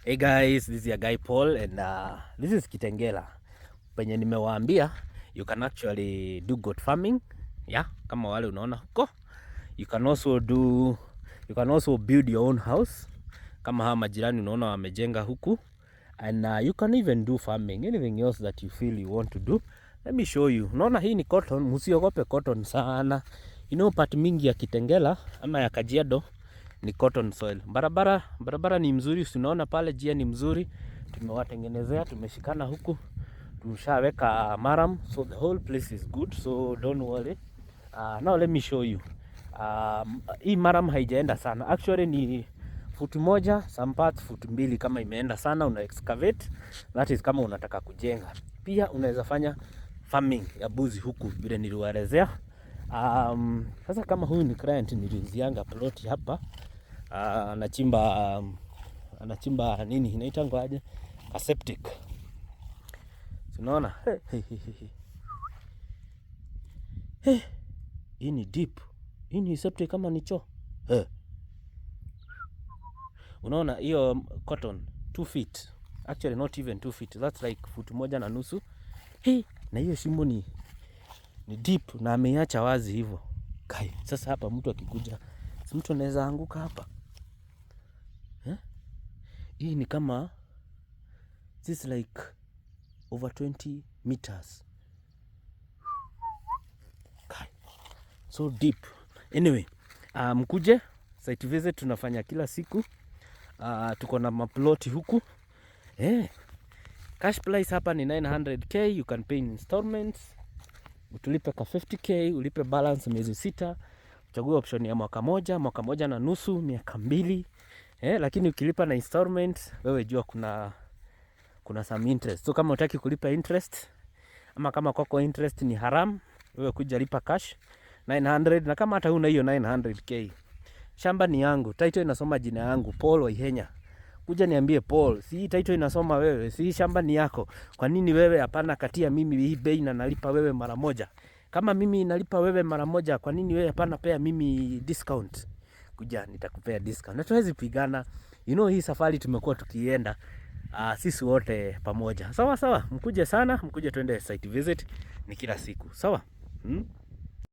Hey guys, this is your guy Paul and this is Kitengela. Penye nimewaambia you can actually do goat farming. Yeah, kama wale unaona huko. You can also build your own house. Kama hawa majirani unaona wamejenga huku. And you can even do farming, anything else that you feel you want to do. Let me show you. Unaona hii ni cotton, msiogope cotton sana. Part mingi ya Kitengela ama ya Kajiado ni cotton soil. Barabara ni mzuri, si unaona pale njia ni mzuri. Tumewatengenezea, tumeshikana huku. Tushaweka murram, so the whole place is good, so don't worry. Now let me show you. Hii murram haijaenda sana. Actually ni futi 1, some parts futi 2 kama imeenda sana una excavate. That is kama unataka kujenga. Pia unaweza fanya farming ya mbuzi huku vile niliwaelezea. Sasa kama huyu ni client niliuzianga plot hapa. Anachimba nini inaitangwa aje? A septic. Unaona? Hey, hey, hey, hey. Hey, hii ni deep. Hii ni septic kama ni choo. Hey. Unaona hiyo cotton 2 feet. Actually not even 2 feet. That's like futi 1.5. Hey, na hiyo shimo ni deep na ameiacha wazi hivyo. Kai, sasa hapa mtu akikuja, si mtu anaweza anguka hapa. Eh? Hii ni kama this is like over 20 meters. Kai, so deep. Anyway, mkuje site visit tunafanya kila siku. Tuko na maploti huku. Cash price hapa ni 900K, you can pay in installments. Utulipe ka 50K, ulipe balance miezi 6. Uchague option ya mwaka moja, mwaka moja na nusu, miaka 2. Lakini ukilipa na installment, wewe jua kuna some interest. So kama hutaki kulipa interest ama kama kwako interest ni haram, wewe kuja lipa cash 900, na kama hata huna hiyo 900K, shamba ni yangu, title inasoma jina yangu Paul Waihenya. Kuja niambie Paul, si title inasoma wewe, si shamba ni yako. Kwa nini wewe hapana katia mimi hii bei na nalipa wewe mara moja? Kama mimi nalipa wewe mara moja, kwa nini wewe hapana pea mimi discount? Kuja nitakupea discount. Na tuwezi pigana. Hii safari tumekuwa tukienda sisi wote pamoja. Sawa sawa, mkuje sana, mkuje tuende site visit ni kila siku. Sawa?